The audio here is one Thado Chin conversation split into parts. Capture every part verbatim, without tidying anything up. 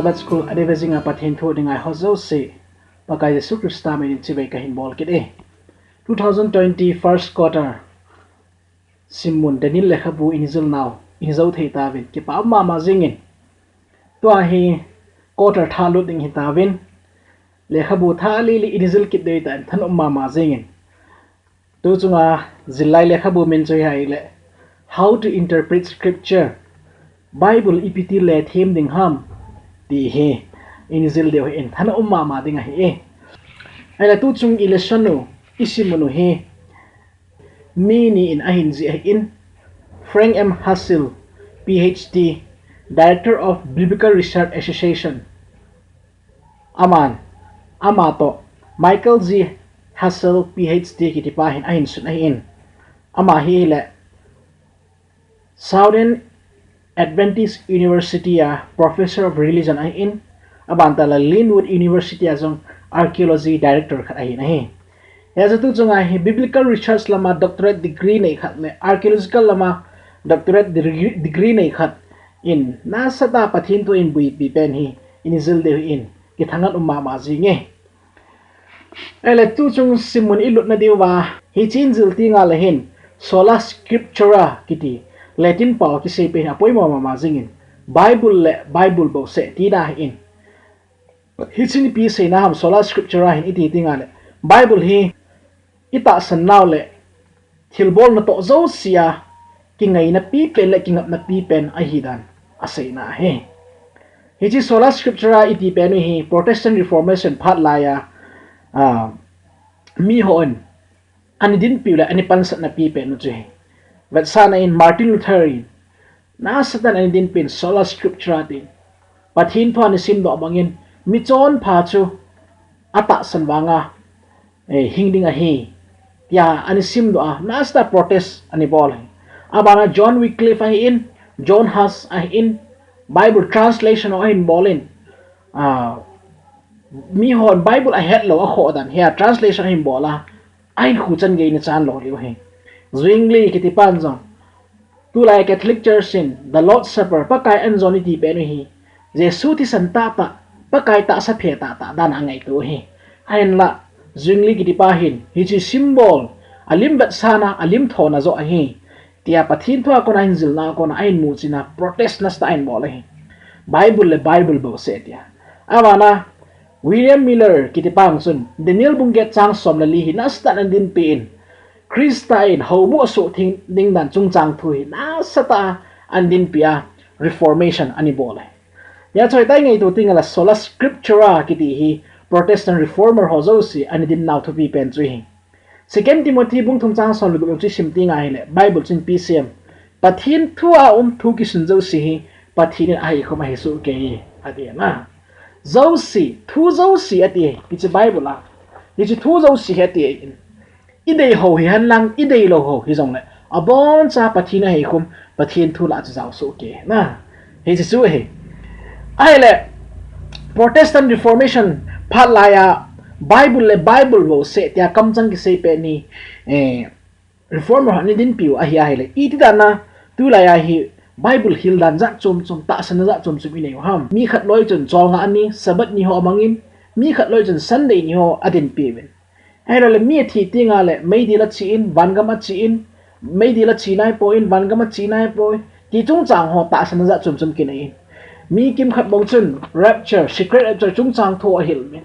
Sabbath School a dei ve jing a Pathen thu dinga ho jouse, Pakai Jesu Christa min in chibai kahin bol kit e. Two thousand twenty first quarter simmun Daniel lekhabu in jil nau in jou thei tauvin, kipa um mama jingin. Tua hi quarter thah lut ding hi tauvin, lekhabu thah lili in jil kit dei tan thanom mama jingin. Tu chunga jil lai lekhabu min chu hi ahile, How to Interpret Scripture, Bible ipi ti le them ding ham, ti hi in jil diu ahin, thanom mama ding ahi e. Ahile tu chung i lesson u, i simmun u hi mi ni in ahin jih ahin, Frank M Hassell, P H D, Director of Biblical Research Association. Aman, ama toh Michael G Hassell, P H D kitipa hin ahin sun ahin. Ama hi ahile Southern Adventist University a Professor of Religion ahin, aban tah le Linwood University a jong Archaeology Director khat ahin ahi. Hijeh chun tu chunga hi Biblical Research lama doctorate degree nei khat le Archaeological lama doctorate degree, degree nei khat in nasatah a Pathen thu in buipi pen hi in jil diu ahin, kithangat um mama jing e. Ahile tu chung simmun i lutna diuva, hiche in jil teng le hin, Sola Scriptura kiti, Latin pao kisei pen hi apoimo mama jingin, Bible le Bible bouseh tina ahin. Hiche in ipi seina ham Sola Scriptura hin iti teng le, Bible hi i tahsan nau le thilbol natoh jouse a kingaina pipen le kingapna pipen ahi dan aseina ahi. Hiche Sola Scriptura iti pen u hi Protestant Reformation phat laiya, ah, mihon ana dinpiu le ana pansatna pipen u chu ahi. Vetsahna in Martin Luther in nasatah in ana dinpin Sola Scriptura tin, Pathen thu ana simdoh bangin michonpha chu atahsan vanga, eh, hing ding ahi, tia ana simdoh a, nasatah protest ana bol ahi. Abana John Wycliffe ahin, John Huss ahin, Bible translation ahin bolin, ah, mihon Bible ahet lou akhoh dan hia translation ahin bol a, ahin khuchan gei ni chan lou liu ahi. Zwingli kitipan jong, tulai Catholic Church in The Lord's Supper, Pakai anjon iti pen u hi Jesu thisan tahtah, Pakai tahsa phe tahtah dan a angaito ahi. Ahinla, Zwingli kitipa hin, hiche symbol, alim vetsahna, alim thona joh ahi, tia Pathen thu a kona ahin jilna a kona ahin muchin a protest nasatah ahin bol ahi. Bible le Bible bouseh tia. Abana, William Miller kitipa chun, Daniel bung get chang som le li hi nasatah in ana dinpi in, Christa in houbung asuhtheng ding dan chungchang thu hi nasatah a ana dinpi a, Reformation ana bol ahi. Hia chu hitia i ngaito teng le Sola Scriptura kiti hi Protestant Reformer ho jouse ana din nau thupi pen chu ahi. Second Timothy bung thum chang som le gup jong chu i sim teng le ahile, Bible chun ipi asei em, Pathen thu a um thu kisun jouse hi Pathen in aheikhum ahi sohkei e, ati na. Jouse, thu jouse ati e, hiche Bible a. Hiche thu jouse hi ati e. I dei ho hihen lang, i dei lou ho hijongle, aboncha Pathen aheikhum, Pathen thu lah a chu jao sohkei na. Hiche chu ahi. Ahile, Protestant Reformation phat laiya Bible le Bible bouseh tia kamchang kisei pen hi, eh, Reformer ho ana dinpiu ahi ahile, iti dan a tulaiya hi Bible hildan jat chom chom, tahsanna jat chom chom i nei u ham. Mi khat loi chun cholngah ni, Sabbath ni ho amangin, mi khat loi chun Sunday ni ho adinpi uvin. Ahilou le mi athi teng le, meidil ache in, vangam ache in, meidil ache naipoi, vangam ache naipoi, ti chungchang ho tahsanna jat chom chom kinei in. Mi kimkhat bang chun rapture, secret rapture chungchang thu ahil uvin.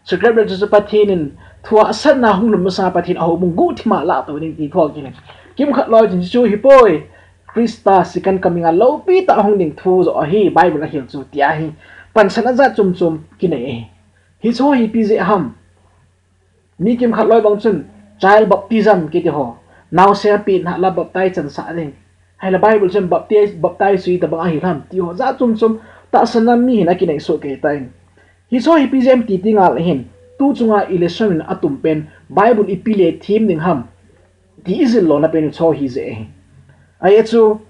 Secret rapture chu Pathen in thu hahsatna hung lhun masang Pathen ahoubung guhthima lah to ding ti thu kinei. Kimkhat loi chun chu hipoi, Christa second coming a loupi tah hung ding thu joh ahi, Bible ahil chu tia hi. Pansatna jat chom chom kinei ahi. Hiche ho hi ipi jeh ham. Mi kimkhat loi bang chun, child baptism kiti ho. Naosen api nahla baptize chansah ding. Ahile Bible chun baptize, baptize chu itobang ahi ham ti ho jat chom chom tahsanna mi hin akinei sohkei tan. Hiche ho hi ipi jeh ham ti teng le hin, tu chunga i lesson in atum pen, Bible ipi le them ding ham ti i jil lona pen hiche ho hi jeh ahi. Ajeh chu,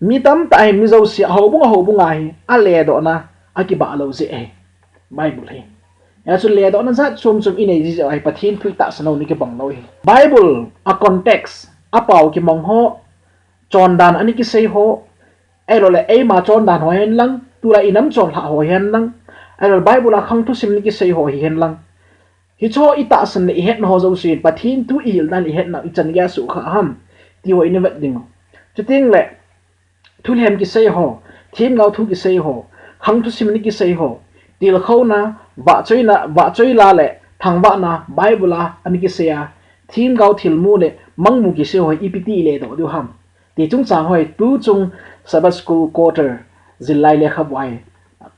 mi tamtah hin mi jouse ahoubung ahoubung a hi, aledohna, akibah lou jeh ahi. Bible hi. Hijeh chun ledohna jat chom chom i nei jeh uva hi Pathen thu i tahsan u ana kibang lou hi. Bible a context, apao kimang ho, chondan ana kisei ho, ahilou le eima chondan ho hen lang, tulai inam chonlhah ho hihen lang, ahilou le Bible a khang thusim ana kisei ho hihen lang, hiche ho itahsan le ihetna ho jouse in Pathen thu ihilna le ihetna ichan geiya suhkhah ham ti ho ina vet diu. Chuteng le thulhem kisei ho, themgao thu kisei ho, khang thusim ana kisei ho, tilkhouna, vahchoina, vahchoi la le thangvahna Bible a ana kisei a, themgao thilmu le mangmu kisei ho ipi ti iledoh diu ham ti chungchang ho hi tuchung Sabbath School Quarter jillai lekhabu a hi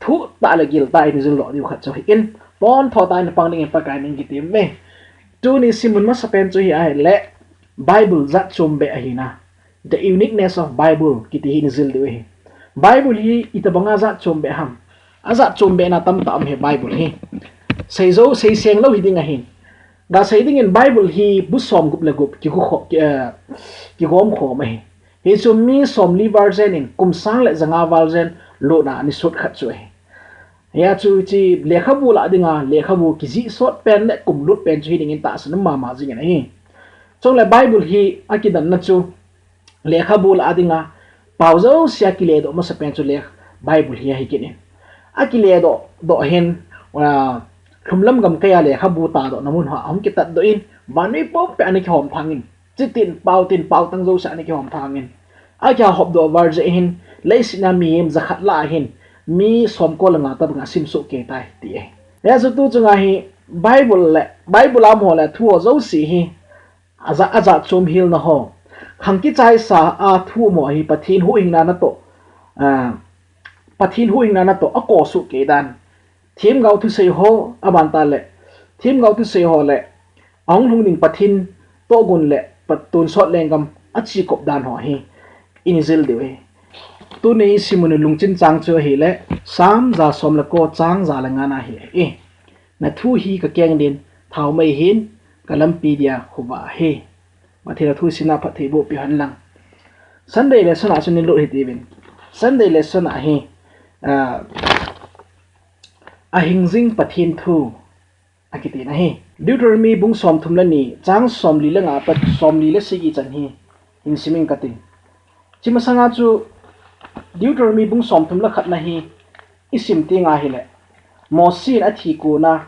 thuhtah le giltah in ijildoh diu khat chu ahin, pontho tah in pang dingin Pakai min kitem uve. Tuni simmun masapen chu hi ahile, Bible jat chom beh ahina, The Uniqueness of Bible kiti hi ina jil diu ahi. Bible hi itobanga jat chom beh ham? Ajat chom behna tamtah um ahi Bible hi. Seijou, seiseng lou hiding ahin. Gasei dingin Bible hi bu somgup le gup kigom khom ahi. Hichu mi somli val jen in kum sang le janga val jen lutna ana sut khat chu ahi. Hia chu hiche lekhabu lah dinga lekhabu kijih sot pen le kum lut pen chu hidingin tahsan um mama jingin ahi. Chule Bible hi akidanna chu lekhabu lah dinga pao jousea kiledoh masapen chu le Bible hi ahi kit in. Akiledoh, doh hin, lhumlam gamkaiya lekhabu tahdohna mun ho ahung kitatdoh in, vannoi pumpia ana kihom thangin, chitin pao tin pao tang jousea ana kihom thangin, akihopdoh val jeh hin, leiset a mihem jakhat lah hin mi somko le nga tobanga simsoh kei tai ti ahi. Hijeh chun tuchunga hi Bible le, Bible a umho le thu ho jouse hi ajat, ajat chom hilna ho, khang kichaisa a thu umho hi Pathen huhhingna natoh, Pathen huhhingna natoh akosuh kei dan, themgao thusei ho, aban tah le themgao thusei ho le ahung lhung ding Pathen tohgon le tonsot lenggam achekop dan ho hi ina jil diu ahi. Tuni isimmun u lungchin chang chu ahile, Sam ja som le ko chang ja le ngana hi ahi. Nathu hi kakeng din thaomei hin, kalampi dia khovah ahi. Pathen in athu simna phattheiboh peh hen lang. Sunday lesson a chun ilut hitiuvin. Sunday lesson a hi, ahingjing Pathen thu akitina ahi. Deuteronomy bung somthum le ni, chang somli le nga apat somli le sagi chan hi hin simin kating. Hiche masanga chu Deuteronomy bung somthum le khatna hi isim tenga ahile, Mosi in athi kona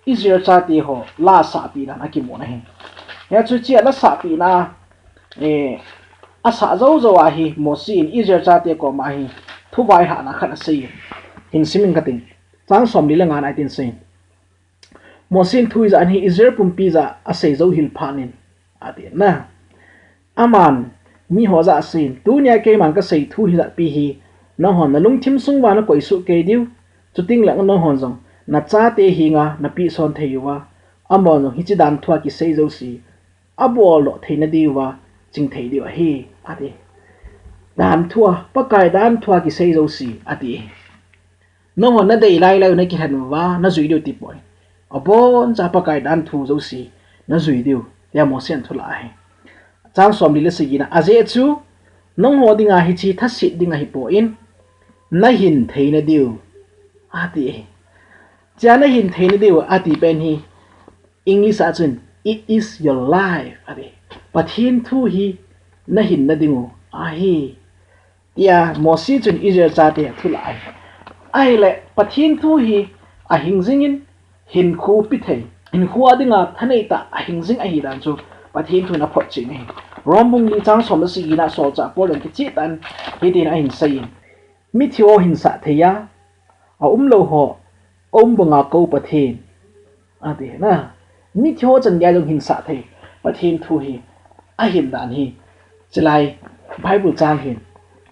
Israel chate ho la asahpeh dan akimun ahi. Hia chu hiche la asahpehna, asah jou jou a hi Mosi in Israel chate koma hi thu vaihahna khat asei in, hin simin kating. Chang somli le ngana hitin asei. Mosi in thu hijat hi Israel pumpi jah a asei jou hil phat in, atina. Aman miho jah a aseiyin, tunia keiman kasei thu hijatpi hi nanghon nalungthim sunguva nakoisuh kei diu, chuteng le nanghon jong nachate henga napehson thei uva, amahon jong hiche danthua kisei jouse aboldoh theina diuva ching thei diu ahi, ati. Danthua, Pakai danthua kisei jouse, ati. Nanghon nadei lailai u nakilhen uva najui diu tipoi. Aboncha Pakai danthu jouse najui diu, tia Mosi in thulah ahi. Chang somli le sagina, ajeh chu nangho dinga hiche thaset ding ahipoi, nahin theina diu, ati ahi. Hichea nahin theina diu ati pen hi English a chun, it is your life, ati. Pathen thu hi nahinna dingu ahi, tia Mosi chun Israel chate athulah ahi. Ahile Pathen thu hi ahing jingin hinkho pe thei, hinkho a dinga thaneitah ahing jing ahidan chu Pathen thun aphotchen ahi. Rome bung li chang som le sagina solchah Paul in kichehtah in hitin ahin seiyin, mithi ho hinsah thei a, aumlou ho aum banga kou Pathen, ati na. Mithi ho chan geiya jong hinsah thei Pathen thu hi ahin dan hi chulai Bible chang hin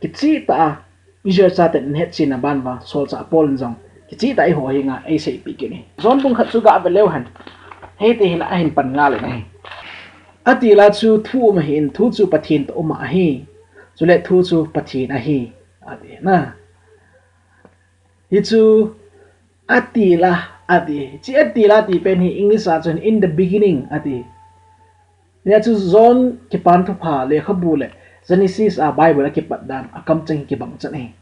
kichehtah a Israel chaten ahetchenna ban uva solchah Paul in jong kichehtah a eiho henga eiseipeh kit ahi. John bung khat chu gave leu hen, hiti hin ahin pan ngal in ahi. Atila chu thu um ahin, thu chu Pathen toh um ahi, chule thu chu Pathen ahi, ati na. Hichu atila, ati. Hiche atila ti pen hi English a chun in the beginning, ati. Hia chu John Kipan Thupha lekhabu le Genesis a Bible akipat dan akamcheng hi kibang chan ahi.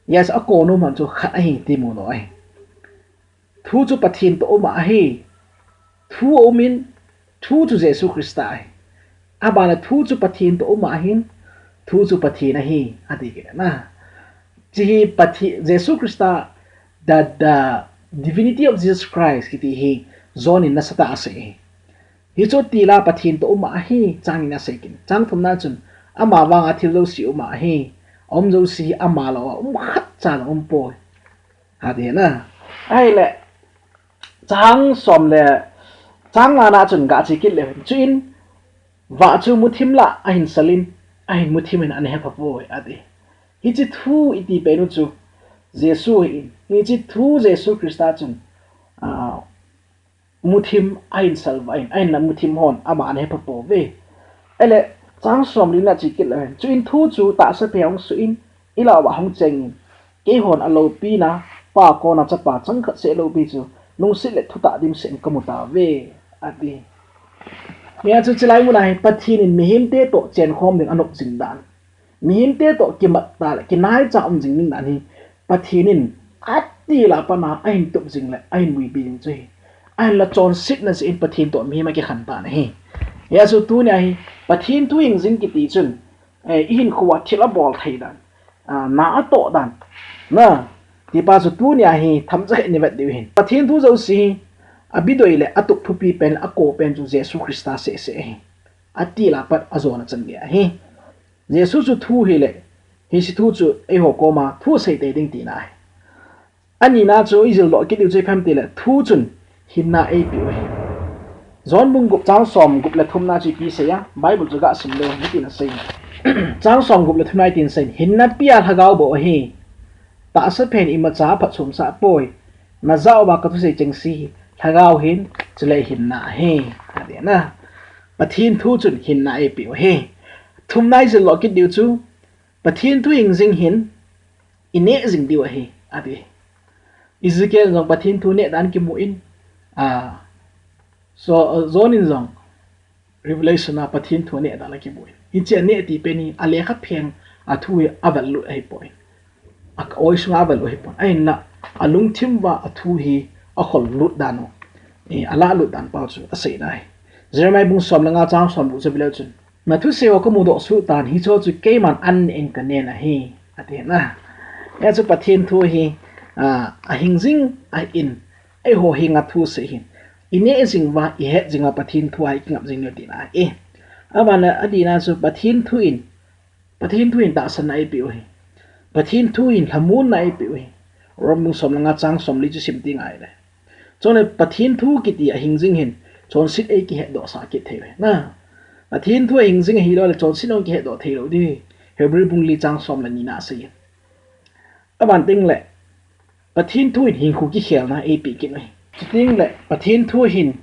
Hia chu akonom man chu khat ahi ti mudoh ahi. Thu chu Pathen toh um ahi. Thu aumin, thu chu Jesu Christa ahi. Abana thu chu Pathen toh um ahin, thu chu Pathen ahi, ati kit na. Hiche hi Pathen, Jesu Christa, the, the divinity of Jesus Christ kiti hi John in nasatah a asei ahi. Hichu tila Pathen toh um ahi, chang ni na asei kit in. Chang thumna chun, ama vanga thil jouse um ahi, aum jouse hi ama louva um khatcha jong umpoi, ati na. Ahile, chang som le, chang ngana chun gache kit leu hen. Chuin, vah chu muthim lah a ahin sal in, ahin muthim in ana hepha poi, ati. Hiche thu iti pen u chu Jesu ahin, hiche thu Jesu Christa chun, ah, muthim ahin sal uva ahin, ahinla muthim hon ama ana hepha pouve. Ahile, chang som lina che kit leu hen. Chuin thu chu tahsa phe a hung suh in, ilah uva ahung cheng in, keihon aloupina, Pa kona Chapa changkhat seh loupi chu, lungset le thutah dimset in kamu tauve, ati. Hia chu chulai muna hi Pathen in mihemte toh chenkhom ding anop jing dan, mihemte toh kimat tah le kinaicha um jing ding dan hi Pathen in atila pat a ahin tup jing le ahin muipi jing chu ahi. Ahinla chonsetna jeh in Pathen toh mihem akikhen tan ahi. Hia chu tunia hi Pathen thu hing jing kiti chun, eh, ihinkhoa thil abol thei dan, ah, na atoh dan, na, ti pa chu tunia hi themcha khat ivet diu ahin. Pathen thu jouse hi abidoi le atup thupi pen, ako pen chu Jesu Christa seh seh ahi. Atila pat ajona chan gei ahi. Jesu chu thu ahile, hiche thu chu eiho koma thu asei tei ding tina ahi. Anina chu ijil doh kit diu chu ipi ham itile, thu chun hinna eipeh u ahi. John bung gup chang som gup le thumna chu ipi asei a, Bible chu gasim leu hen, hitin asei. Chang som gup le thumna hitin asei, hinna pia Lhagao bou ahi. Tahsa phen imacha aphatchomsah poi. Najah uva kathusei chengse hi Lhagao ahin, chule hinna ahi, ati na. Pathen thu chun hinna eipeh u ahi. Thumna ijil doh kit diu chu, Pathen thu hing jing hin, ineh jing diu ahi, ati. Ezekiel in jong Pathen thu neh dan kimu in, ah, so, ah, John in jong Revelation a Pathen thu aneh dan akimu in. Hiche aneh ti pen hi alekha pheng a thu hi avel lut ahipoi. A, a oi sunga avel lut ahipoi. Ahinla, alungthim uva athu hi akhol lut dan u, eh, alah lut dan pa chu asei na ahi. Jeremiah bung som le nga chang som gup chu ivet leu chun, nathusei ho kamudoh suh tan, hicheho chu keiman an neh in kanen ahi, ati na. Hia chu Pathen thu hi, ah, ahing jing ahin, eiho henga thusei hin, ineh jing uva, ihet jing uva Pathen thu a ikingap jing diu tina ahi. Aban le adihna chu Pathen thu in, Pathen thu in tahsanna eipeh u ahi. Pathen thu in lhamonna eipeh u ahi. Rom bung som le nga chang som li chu sim teng ahile. Chule Pathen thu kiti ahing jing hin, chonset eikihetdoh sah kit thei u ahi. Na, Pathen thu ahing jing ahilou le chonset hung kihetdoh thei lou ding ahi. Hebrew bung li chang som le ni na asei in. Aban teng le, Pathen thu in hinkho kikhelna eipeh kit u ahi. Chuteng le, Pathen thu hin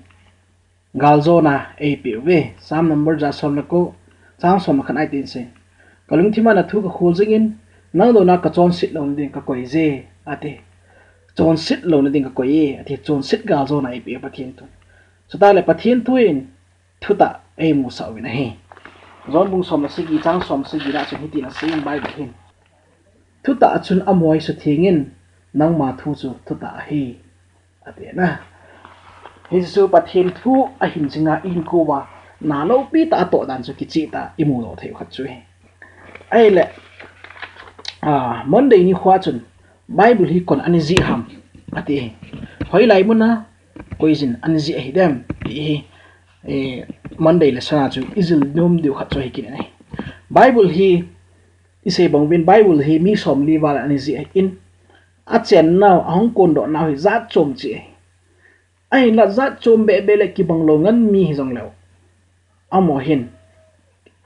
galjona eipeh uve. Psalm number ja som le ko, chang som le khat a hitin asei. Kalungthim a nathu kakhol jing in, nang douna kachonset louna ding kakoi je, ati. Chonset louna ding kakoi e, ati. Chonset galjona eipeh u Pathen thu. Chuteng le Pathen thu in thutah eimusah uvin ahi. John bung som le sagi chang som sagi na chun hitin asei in Bible hin. Thutah chun amaho sutheng in, nangma thu chu thutah ahi, ati na. Hiche chu Pathen thu ahing jing a ihinkho uva na loupi tah atoh dan chu kicheh tah a imudoh thei u khat chu ahi. Ahile, ah, Monday nikho a chun Bible hi koiin ana jih ham, ati. Hoilai muna, koiin ana jih ahi dem, ti hi, eh, Monday lesson a chu ijil nom diu khat chu ahi kit in ahi. Bible hi, isei bang uvin Bible hi mi somli val ana jih ahin, achennau, ahung kondohnau hi jat chom cheh ahi. Ahinla jat chom behbeh le kibang lou ngen mi hijongleu, amaho hin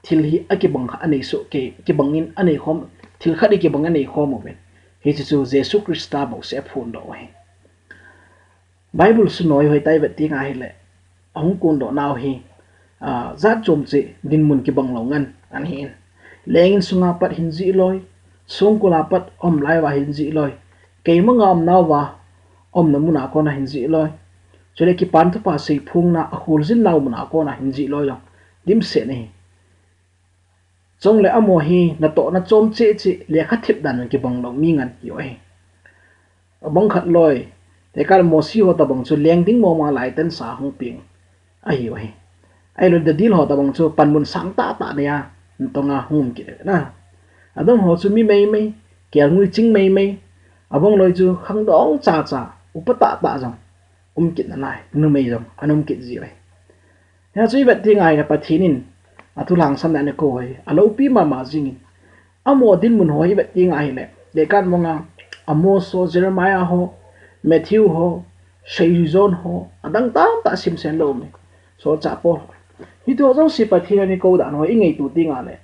thil hi akibang khat anei soh kei, kibang in anei khom, thil khat hi kibang anei khom uvin. Hiche chu Jesu Christa bouseh aphondoh u ahi. Bible sunoi hoitah a ivet teng ahile, ahung kondohnau hi, ah, jat chom cheh, dinmun kibang lou ngen ana hi in. Leng in sunga pat hin jih loi, songkul a pat um lai uva hin jih loi, keimang a umnau va, umna mun a kona hin jih loi. Chule Kipan Thupha seiphongna a kholjin nau mun a kona hin jih loi jong dimset ahi. Chule amaho hi natohna chom cheh cheh, lekha thip dan kibang lou mi ngen ahiu ahi. Abang khat loi, tekah le Mosi ho tabang chu leng ding mong mong a lai ten sa hung peng ahiu ahi. Ahilou le Daniel ho tabang chu panmun sang tah tah nei a natong a hung um kit ahi na. Adang ho chu mi meimei, kelngoi ching meimei, abang loi chu khangdong chacha, upa tahtah jong um kit nalai, numei jong ana um kit jiuve. Hiche chu ivet ding ahile Pathen in athu lhangsamna ana kou hi aloupi mama jingin, amaho dinmun ho ivet ding ahile, lekhathot mong a Amos ho, Jeremiah ho, Matthew ho, Saint John ho, adang tamtah simsen lou ume. Solchah Paul ho. Hiche ho jouse Pathen in ana kou dan ho ingaito ding ahile,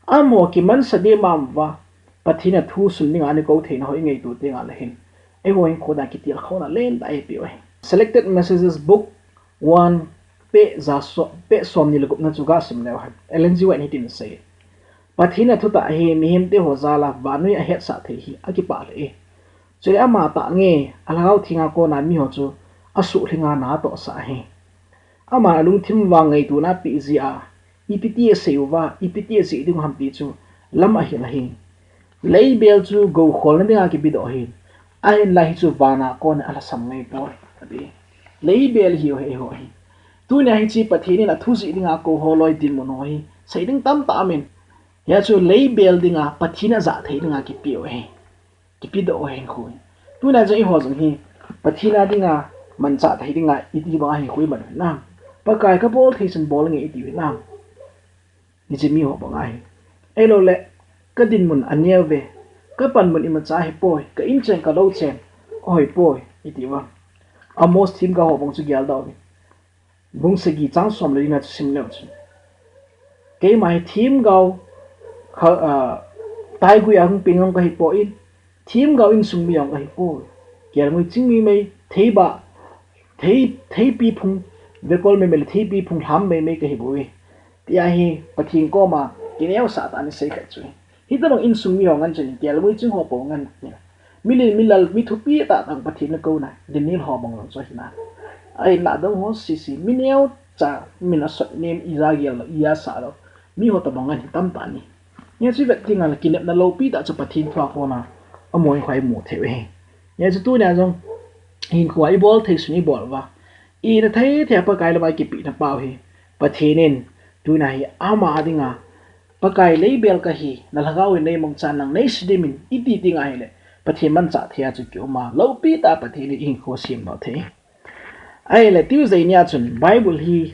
amaho kimansa ding mama uva, Pathen in athu sun dinga ana kou theina ho ingaito ding ahile hin, eiho hinkho dan kitilkhouna lentah eipeh u ahi. Selected Messages, Book one, page ja so-, page somni le gupna chu gasim leu hen, Ellen G. White in hitin asei: Pathen in athutah hi mihemte ho jal a vannoi ahetsah thei hi akipah lheh e. Chule ama tah nge, alhagao thenga kona miho chu asuhlhinga natohsah ahi. Aman alungthim uva ngaitona apeh jeh a, ipi ti asei uva, ipi ti ajih ding ham ti chu lam ahil ahi. Leibel chu gou kholna dinga kipedoh ahi. Ahinla hichu vana kon a alhasam ngai poi, ati. Leibel hi eiho hi. Tunia hiche Pathen in athu jih dinga kou ho loi dinmun ho hi, sei ding tamtah aumin. Hiche chu leibel dinga, Pathen in ajah thei dinga kipe u ahi. Kipedoh u ahi khu. Tunia jong eiho jong hi, Pathen a dinga manchah thei dinga iti banga hinkho iman u hinam? Pakai, kabol thei chun bol nge iti u hinam? Hiche miho banga hi. Ahilouleh, kadinmun aneo ve, kapanmun imacha ahipoi, ka inchen ka louchen ahoi poi, iti uva. Amos themgao ho bang chu geldoh uve. Bung sagi chang som le lina chu sim leu chun, keima hi themgao kha, ah, taigui a hung peng jong kahipoi, themgao insung mi jong kahipoi. Kelngoi ching meimei, theiba, thei, theipi phung, vekol meimei le theipi phung lham meimei kahibouve, tia hi Pathen koma kineosah tah in asei khat chu ahi. Hitobang insung mi ho ngen chun kelngoi ching ho pou ngen. Milen, milal, mi thupi tah tah Pathen in akouna, Daniel ho bang jong chu ahi na. Ahinla adang ho sese, mi neocha, min asot nem, ija gel lou, ija sah lou, miho tobang ngen hi tamtah in ahi. Hiche chu ivet ding ahile kinepna loupi tah chu Pathen thu a kona amaho hinkho a imu thei u ahi. Hiche chu tunia jong hinkho a ibol thei sun ibol uva, ina thei thei a Pakai lama ikipehna pau hi, Pathen in tunia hi ama dinga, Pakai, leibel kahi, nalhagao in neimangchan, nang neise dimin iti ding ahile, Pathen manchah thei a chu kium a, loupi tah Pathen in ihinkho semdoh thei. Ahile, Tuesday nia chun Bible hi,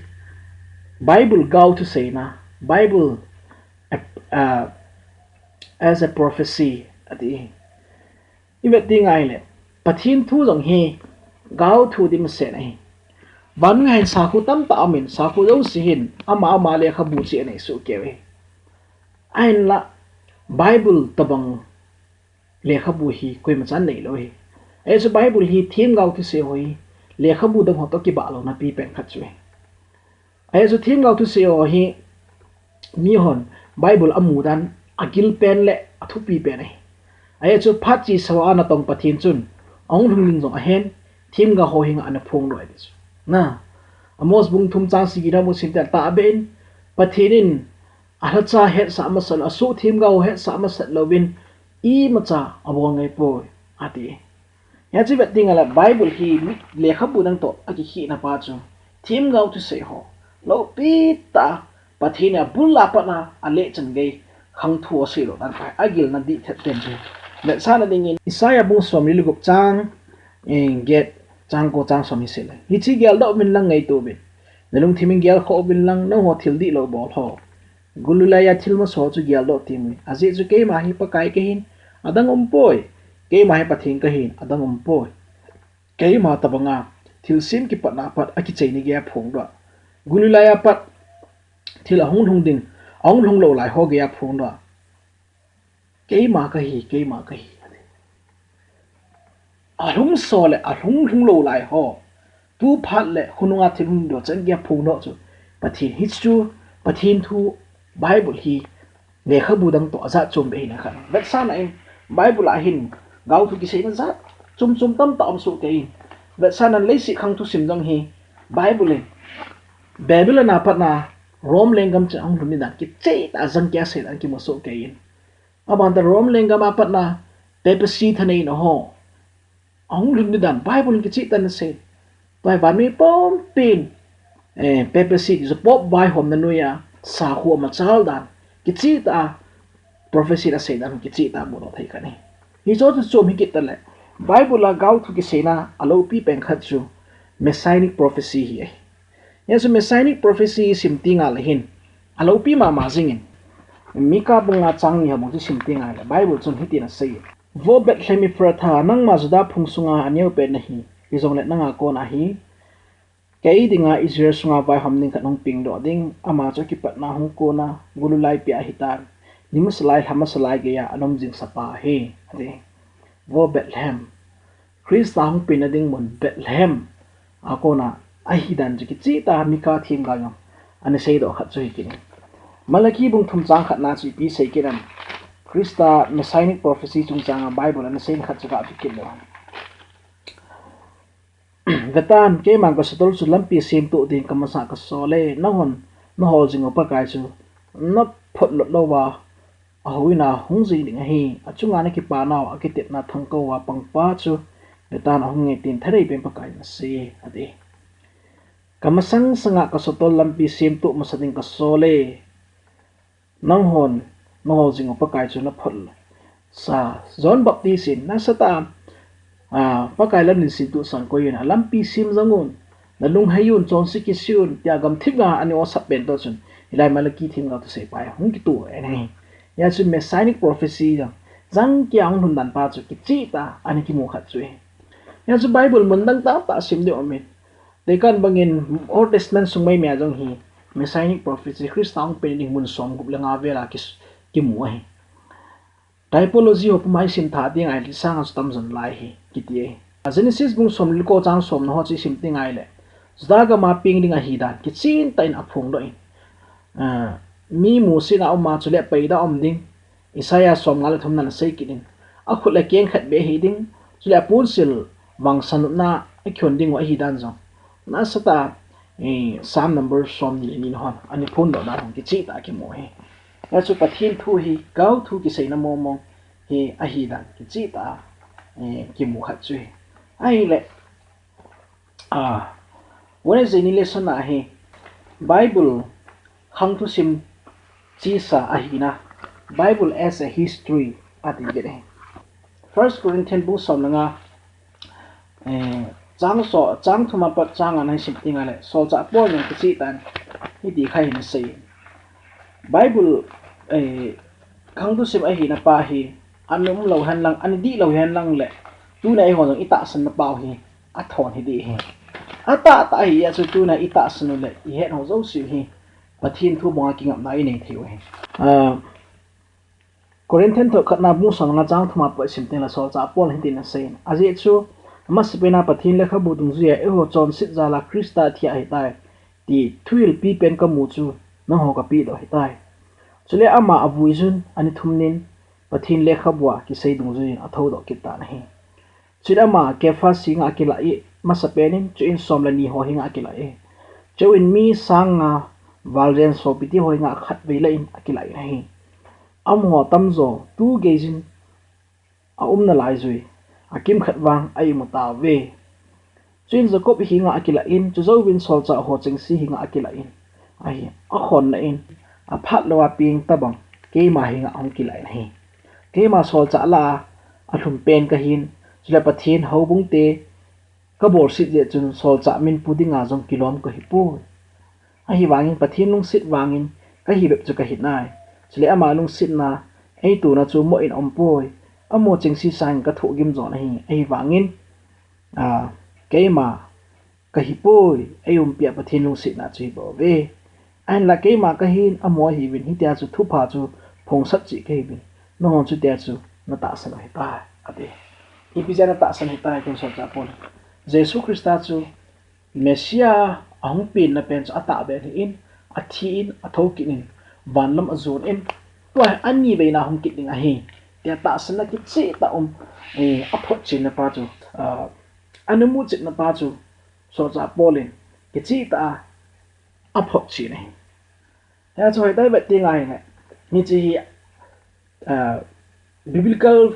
Bible gao thuseina, Bible, ah, as a prophecy, ati. Ivet ding ahile, Pathen thu jong hi gao thu dimset ahi. Vannoi a hin sakho tamtah aumin, sakho jouse hin ama ama lekhabu cheh anei sohkei u ahi. Ahinla, Bible tobang lekhabu hi koimachan neilou ahi. Ajeh chu Bible hi themgao thusei ho hi lekhabu dang ho toh kibah louna pipen khat chu ahi. Ajeh chu themgao thusei ho hi mihon Bible amu dan agil pen le athupi pen ahi. Ajeh chu phat chesa a natong Pathen chun ahung lhung ding jong ahen, themgao ho henga ana phongdoh ahi ti chu. Na, Amos bung thum chang sagi na bung sim tah in, Pathen in alhacha hetsah masat lou, asoh themgao hetsah masat louvin, imacha abol ngai poi, ati. Hiche chu ivet ding ahile Bible hi mi lekhabu dang toh akikhehna pa chu themgao thusei ho, loupi tah Pathen in abul a pat a aleh chan gei khang thu asei lou dan pa hi agilna dihtah pen chu. Vetsahna dingin Isaiah bung somli le gup chang, eh, get, chang ko, chang som hi sei le. Hiche geldoh uvin lang ngaito uvin, nalungthim in gelkhoh uvin lang, nangho thil dihlou bol ho. Gul lulai a thil masa ho chu geldoh temin. Ajeh chu keima hi Pakai kahin, adang umpoi. Keima hi Pathen kahin, adang umpoi. Keima tobanga thilsem kipatna a pat akichaina geiya phongdoh a, gul lulai a pat thil ahung lhung ding, ahung lhung lou lai ho geiya phongdoh a, keima kahi, keima kahi. Alhung so le alhung lhung lou lai ho, tu phat le khonunga thil hung doh chan geiya phongdoh chu Pathen, hichu Pathen thu Bible hi lekhabu dang toh ajat chom beh hina khat. Vetsahna in Bible a hin gao thu kiseina jat chom chom tamtah um sohkei in, vetsahna in leiset khang thusim jong hi Bible in Babylon a pat a Rome lenggam chan ahung lhun ni dan kicheh tah a jang kia sei dan kimu sohkei in, aban tah Rome lenggam a pat a papacy thaneina ho ahung lhun ni dan Bible in kicheh tah in asei. Tua hi vannoi pumpin, eh, papacy, Pope vaihomna noiya sakho amachal dan kicheh tah a, prophecy in asei dan kicheh tah a mudoh thei khat ahi. Hicho chu chom hi kit tale, Bible a gaothu kiseina aloupi pen khat chu Messianic prophecy hi ahi. Hia chu Messianic prophecy sim tengle hin aloupi mama jingin, Mika bung nga chang ni ha bung chu sim tengle Bible chun hitin asei. Vo Bethlehem Ephrathah, nangma Juda phung sunga aneopen nahi, hijongle nanga kona hi kei dinga Israel sunga vaihom ding khat hung pengdoh ding, ama chu akipatna hung kona gulu laipia ahitan, ni masa lai lha masa lai geiya ana um jing sapa ahi, ati. Vo Bethlehem, Christa hung penna ding mun Bethlehem a kona ahidan chu kichehtah a Mika themgao jong ana seidoh khat chu hi kit in. Malaki bung thum chang khatna chu ipi sei kit em? Christa Messianic prophecy chungchanga Bible ana seina khat chu gave kit leu hen. Vetan, keiman kasatol chu lampi semtoh ding kamasanga kasol e, nanghon nahol jing u Pakai chu naphotlut louva ahouin a hung jing ding ahi, achunga nakipanau akitepna thangkouva pangpa chu vetan, ahung e, tin thaneipen Pakaiyin asei, ati. Kamasang sanga kasatol lampi semtoh masa ding kasol e, nanghon nahol jing u Pakai chu naphotlut. Sa, John Baptist in nasatah a, a, Pakai lamdin semtoh sanga koiyin, alampi sem jongun, nalungheiun, chonse kiseiyun, tia gamthip nga ana osap pen toh chun, hilai Malaki themgao thuseipa hi hung kitoh e, ahi. Hia chu Messianic prophecy jong jangkeiya hung lhundan pa chu kichehtah a ana kimu khat chu ahi. Hia chu Bible mun dang tamtah sim ding aumin, Deikan bangin Old Testament sung maimai a jong hi Messianic prophecy, Christa hung pen ding mun somgup le nga vel a ki, kimu ahi. Typology ho puma isim tha tengle, lisanga chu tamjon lai hi kiti ahi. Genesis bung somle ko chang somna ho chu isim tengle, Juda gama peng ding ahidan kichehtah in aphongdoh in, a, mi musetna a um a, chule paidan a um ding, Isaiah somnga le thumnan asei kit in, akhut le akeng khat beh ahi ding, chule aponsil vangsan nopna a akihon dingu ahidan jong nasatah a, eh, Psalm number somni le ni na hon ana phondoh dan hon kichehtah a kimu ahi. Hia chu Pathen thu hi gaothu kiseina mongmong hi ahidan kichehtah a, eh, kimu khat chu ahi. Ahile, a, Wednesday ni lesson a hi Bible khang thusim chesa ahina, Bible as a history, ati kit ahi. First Corinthian bung somle nga, eh, chang so, chang thum apat chang nga na isim tengle, solchah Paul in kichehtah in hiti khat hin asei. Bible, eh, khang thusim ahina pa hi ana um lou hen lang, ana dih lou hen lang le, tuna eiho jong itahsanna pau hi athon hi ding ahi. Atahtah ahia chu tuna itahsan u le ihet ho jouse u hi Pathen thu banga kingapna inei thei u ahi. A, Corinthian thot khatna bung somna chang thum apat isim tengle solchah Paul in hitin asei. Ajeh chu, amasapen a Pathen lekhabu dungjuiya eiho chonset jal a Christa athi ahitai, ti thuhil pipen kamu chu nangho kapehdoh ahitai. Chule ama avui jun ani thum nin Pathen lekhabua kisei dungjuiyin athoudoh kit tan ahi. Chule ama Kephas henga akilah e, masapen in, chuin somle ni ho henga akilah e. Chuin mi sang nga val jen sopite ho henga khatvei lah in akilah in ahi. Amaho tamjo tu geijin aumna laijui akimkhat vang a-imu tauve. Chuin Jacob henga akilah in, chujouvin solchah ho chengse henga akilah in ahi. Akhonna in, aphat louva peng tobang keima henga ahung kilah in ahi. Keima solchah lah a alhum pen kahin, chule Pathen houbung te kabolset jeh chun solchah min pu dinga jong kilom kahipoi. Ahivangin Pathen lungset vangin kahi bep chu kahi nai. Chule ama lungsetna eitona chu moh in aumpoi. Amaho chengse sangin kathoh gim jon ahi. Ahivangin, a, keima kahipoi, eiumpi a Pathen lungsetna chu hibouve. Ahinla keima kahin, amaho ahiuvin, hitia chu thupha chu phongsah cheh kahiuvin, nanghon chutia chu natahsan u ahitai, ati. Ipi jeh a natahsan u ahitai, tin solchah Paul in, Jesu Christa chu Messiah ahung penna pen chu atahbeh ahin, athi in, athou kit in, vanlam ajon in, tua hi ani veina hung kit ding ahi, tia tahsanna kichehtah um, eh, aphotchenna pa chu, ah, ana muchetna pa chu, solchah Paul in kichehtah a aphotchen ahi. Hia chu hoitah a ivet tengle, hiche hi, ah, biblical,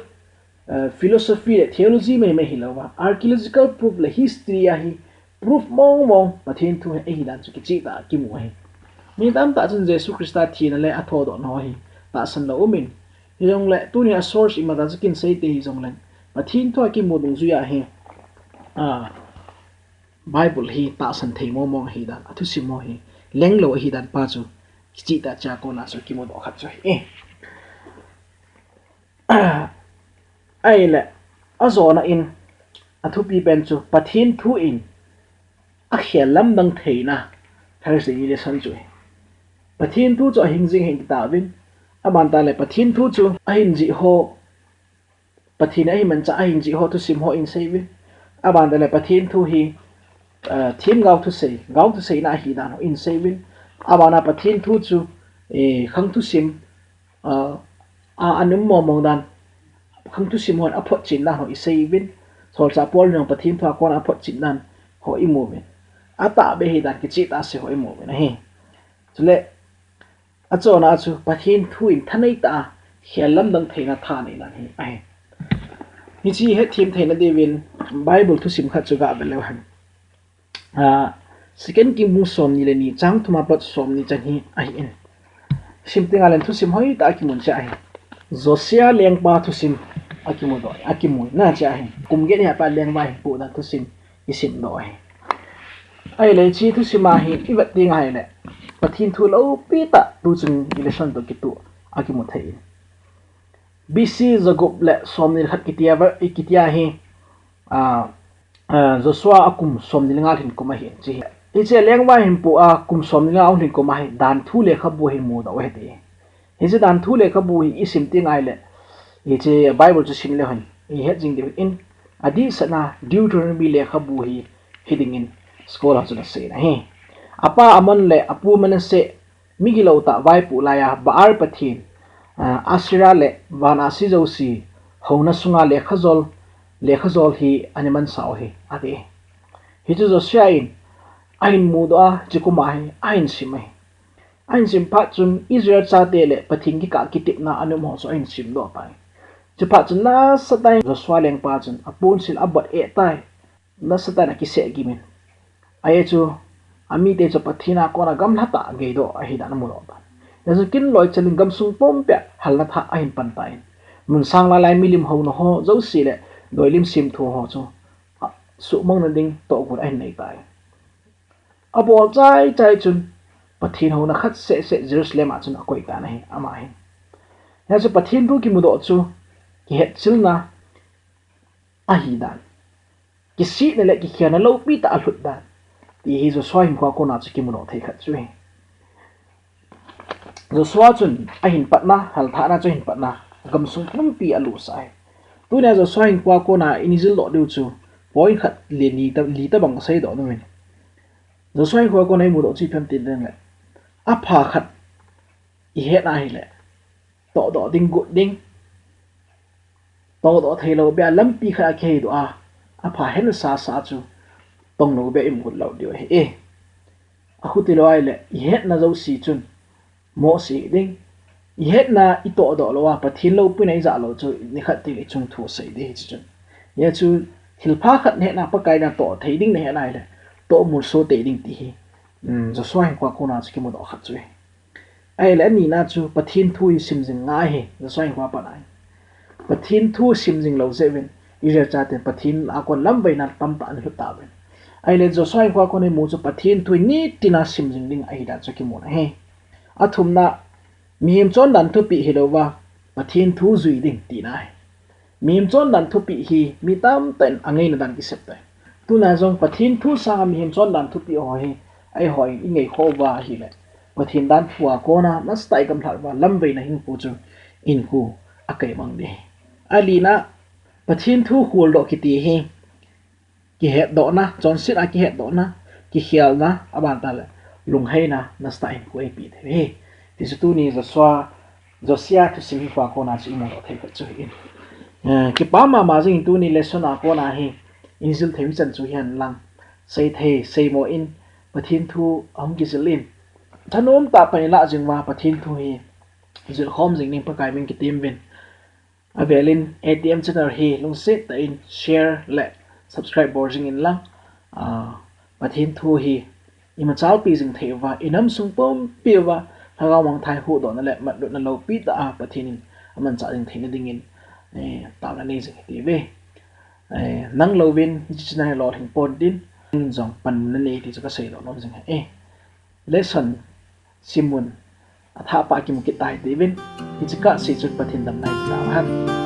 ah, philosophy le theology maimai hilouva, archaeological proof le history a hi proof mongmong Pathen thu hi ahidan chu kichehtah a kimu ahi. Mi tamtah chun Jesu Christa thina le athoudohna ho hi tahsan lou umin, Hijongle, tuni a source imacha chu kin sei te hijongle, Pathen thu a kimu dungjuia hi, a, Bible hi tahsan thei mong mong ahi dan, athusim ho hi lenglou ahi dan pa chu, kicheh tah cha kona chu kimudoh khat chu ahi. Ahile, ajona in, athupi pen chu, Pathen thu in, akhel lamdang theina, Thursday ni lesson chu ahi. Pathen thu chu ahing jing ahi ti tauvin, aban tah le Pathen thu chu ahin jih ho, Pathen ahi manchah ahin jih ho thusim ho in sei uvin. Aban tah le Pathen thu hi, eh, themgao thusei, gao thuseina ahi dan ho in sei uvin. Abana Pathen thu chu, eh, khang thusim, ah, a, anom mong mong dan, khang thusim hon aphotchen dan ho isei uvin. Solchah Paul in jong Pathen thu a kona aphotchen dan ho imu uvin. Atahbeh ahi dan kicheh tah se ho imu uvin ahi. Chule, achona chu Pathen thu in thanei tah a khel lamdang theina tha anei dan hi ahi. Hiche hetthem theina diuvin Bible thusim khat chu gave leu hen. A, Second King bung somni le ni, chang thum apat somni chan hi ahin. Sim teng le thusim hoitah a kimun cheh ahi. Josiah lengpa thusim akimudoh, akimuina cheh ahi. Kum get ni a pat lengpa ahin pu dan thusim isimdoh ahi. Ahile hiche thusim a hi ivet teng ahile, Pathen thu loupi tah tuchung i lesson toh kitoh akimu thei in. B C jagup le somni le khat kitia, kitia hi, a, a, Joshua a kum somni le nga lhin kum ahi, hiche hi. Hiche lengpa ahin pu a kum somni le nga ahung lhin kum a hi, Danthu lekhabu hi mudoh u hite. Hiche Danthu lekhabu hi isim teng ahile, hiche Bible chu sim leu hen ihet jing diu in, adihsah a Deuteronomy lekhabu hi hiding in scholar chun asei in ahi. Apa Amon le apu Manasseh migilou tah vaipoh laiya Baal pathen, ah, Asherah le van ahsi jouse houna sunga lekhajol, lekhajol hi ana mansah u ahi, ati. Hichu Joshua in ahin mudoh a, hiche kum a hi ahin sim ahi. Ahin sim phat chun Israel chate le Pathen kikah kitepna anom ho chu ahin simdoh tai. Chuphat chun nasatah in Joshua lengpa chun aponsil abot eh tai. Nasatah in akiseh gim in. Ajeh chu amite chu Pathen a kona gamlha tah a geidoh ahi dan amudoh tai. Hijeh chun kin loichal in gamsung pumpia halna thah ahin pan tan. Mun sang lailai milim houna ho jouse le doilim semthu ho chu, a, suhmang nading tohgon ahin nei tai. Abol chai chai chun Pathen houna khat seh seh Jerusalem a chun akoi tan ahi, ama hin. Hijeh chun Pathen thu kimudoh chu kihetchilna ahi dan, kisihna le kikhelna loupi tah a lhut dan, ti hi Joshua hinkho a kona chu kimudoh thei khat chu ahi. Joshua chun ahin patna, halthahna chu ahin patna, gamsung pumpi alusah ahi. Tunia Joshua hinkho a kona ini jildoh diu chu point khat le ni ta, li tabang kaseidoh nom in. Joshua hinkho a kona imudoh chu ipi ham ti leng le, apha khat ihet ahile, tohdoh ding, gut ding, tohdoh theilou beh a lampi khat a kiheidoh a, apha hetna sasa chu tonglou beh a imu lou diu ahi. Achuti lou ahile, ihetna jouse chun mohseh ding, ihetna itohdoh lou a, Pathen loupina ijah lou chu nikhat teng le ichung thu sei ding ahi chu chun. Hijeh chun thilpha khat nahetna, Pakai natoh thei ding nahet ahile, tohmolso tei ding ti hi, um, Joshua hinkho a kona chu kimudoh khat chu ahi. Ahile anina chu Pathen thu hi simjing ngai ahi, Joshua hinkho a pat ahi. Pathen thu simjing lou jeh uvin Israel chaten Pathen a kon lamvaina tamtah ana lhut tauvin. Ahile Joshua hinkho a kona imu chu Pathen thu hi nitina simjing ding ahi dan chu kimun ahi. Athumna, mihem chondan thupeh hilouva Pathen thu jui ding tina ahi. Mihem chondan thupeh hi mi tamtah in angaina dan kisep tai. Tuna jong Pathen thu sanga mihem chondan thupeh ho hi, eihon ingaikhoh uva ahile, Pathen danthu a kona nasatah a igamlhat uva lamvaina hinkho chu inkhu akai mang ding ahi. Alina, Pathen thu kholdoh kiti hi kihetdohna, chonset a kihetdohna, kikhelna, aban tah le lungheina nasatah a hinkho eipeh thei ahi. Tichu tuni Joshua, Joshua thusim hinkho a kona chu imudoh thei khat chu ahi in. Eh, kipa mama jing in tuni lesson a kona hi, ijil thei mi chan chu hihen lang, seithei seimo in Pathen thu ahung kijil in, thanom tah a pan ilah jing uva Pathen thu hi jilkhom jing ding Pakai min kitem uvin. Avelin A T M channel hi lungset tah in share le subscribe bol jing in lang, ah, Pathen thu hi imachalpi jing thei uva, inam sung pumpi uva Lhagao mangthah in huhdohna le matlutna loupi tah a Pathen in amanchah jing theina dingin, eh, taona nei jing hite ve. Eh, nang louvin hiche channel hi lolhing ponte, nangin jong panmun nanei ti chu kasei doh nom jing ahi. Eh, lesson simun athah pah kimu kit tahite uvin, hiche kah seh chun Pathen damna hitabou hen.